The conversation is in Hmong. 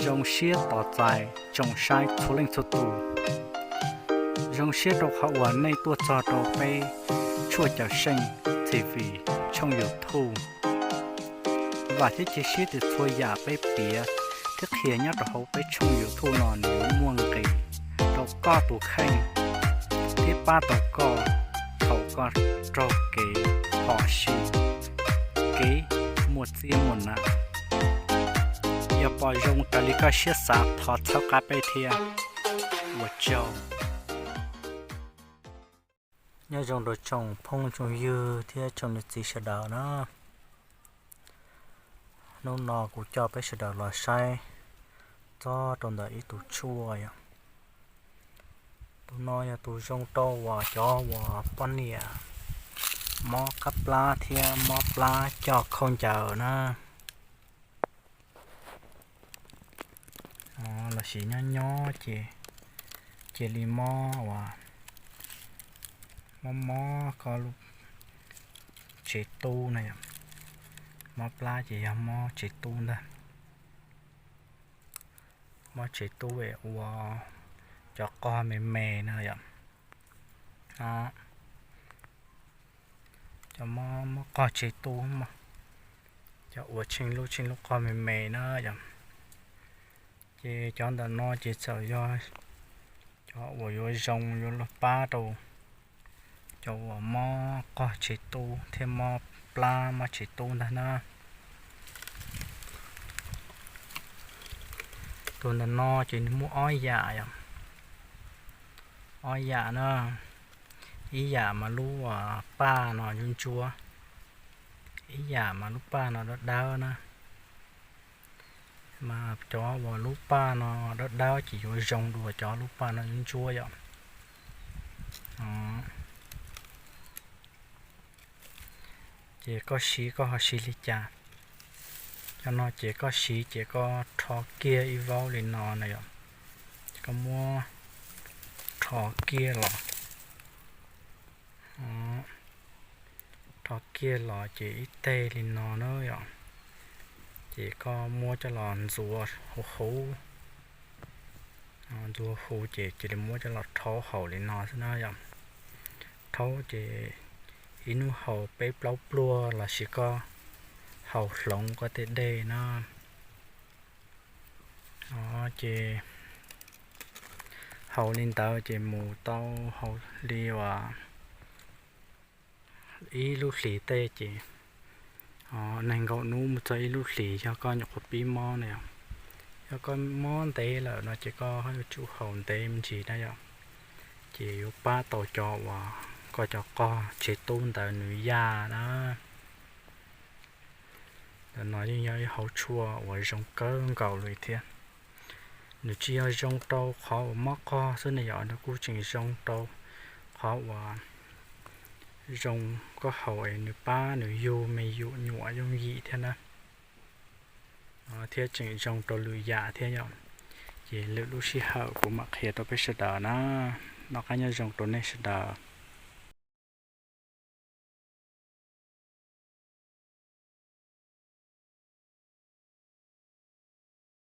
Zoo siab tos txais tsoom saib txhua leej txhua tus. Zoo siab rau qhov uas nej tuaj txog rau peb Tshuaj Cawm Seej T V tshooj YouTube. Vam thiab cia siab tias txhua yam peb piav thiab qhia nyob rau hauv peb tshooj YouTube no nws yuav muaj nqis rau koj tus kheej thiab pab tau koj thaum koj raug kev phom sij, kev muaj txiab muaj nam. Yog pom zoo raws li koj siab xav thov txhawb qab peb thiab. Ua tsaug. Nyob zoo rau tsoom phooj tsoom ywg thiab tsoom niam txiv sawv daws na. Hnub no kuv coj peb sawv daws los saib txog rau ntawm ib tug tshuaj yom. Tus no yog tus zoo rau uas cov uas poj niam mob qab plab thiab mob plab coj khaub ncaws na. Los sis nyob nyob ces cia li mob uas mob mob koj lub tsev tub na yom. Mob plab ces yog mob tsev tub ntag. Mob tsev tub es ua cov qog me me na yom. Cov mob mob qog tsev tub, cov ua tsheej lub tsheej lub qog me me na yom. Ces cov ntawm no ces txawm yog cov uas yuav zoo yuav luag pab rau cov uas mob qog tsev tub thiab mob plab mob tsev tub ntag na. Tus ntawm no ces nws muaj ob yam yom. Ob yam na, ib yam mas lub paj no ntsuab ntsuab, ib yam mas lub paj no dawb dawb na. Mas cov uas lub paj no dawb dawb ces yuav zoo dua cov lub paj no ntsuab ntsuab yom. Ces koj siv koj ho siv li cas? Cov no ces koj siv ces koj rho kiag ib vaub li no na yom. Ces koj muab rho kiag los, rho kiag los ces ib teg li no na yom. Ces koj muab coj los ntxuav huv huv, ntxuav huv ces cia li muab coj los rhaub haus li no xwb na yom. Rhaub ces ib hnub haus peb plaub pluag los sis koj haus hloov koj tej dej na. Ces haus li ntawd ces mus tau haus li uas ib lub hlis tej ces nees nkaum hnub mus txog ib lub hlis yog koj nyuam qhuav pib mob na yom. Yog koj mob ntev lawm no ces koj yuav tsum haus ntev me ntsis na yom. Ces yuav pab tau cov uas koj cov qog tsev tub ntawd nws yaj na. Ntawm no yeej yog ib hauv tshuaj uas zoo kawg nkaus li thiab. Nws tsis yog zoo rau qhov uas mob qog xwb ne yom, nws kuj tseem zoo rau qhov uas zoo koj haus es nws pab nws yug me yug nyuam yooj yim thiab na. Thiab tseem zoo rau lwm yam thiab yom. Ces lwm lub sij hawm kuv mam qhia rau peb sawv daws na. Noj qab nyob zoo rau nej sawv daws.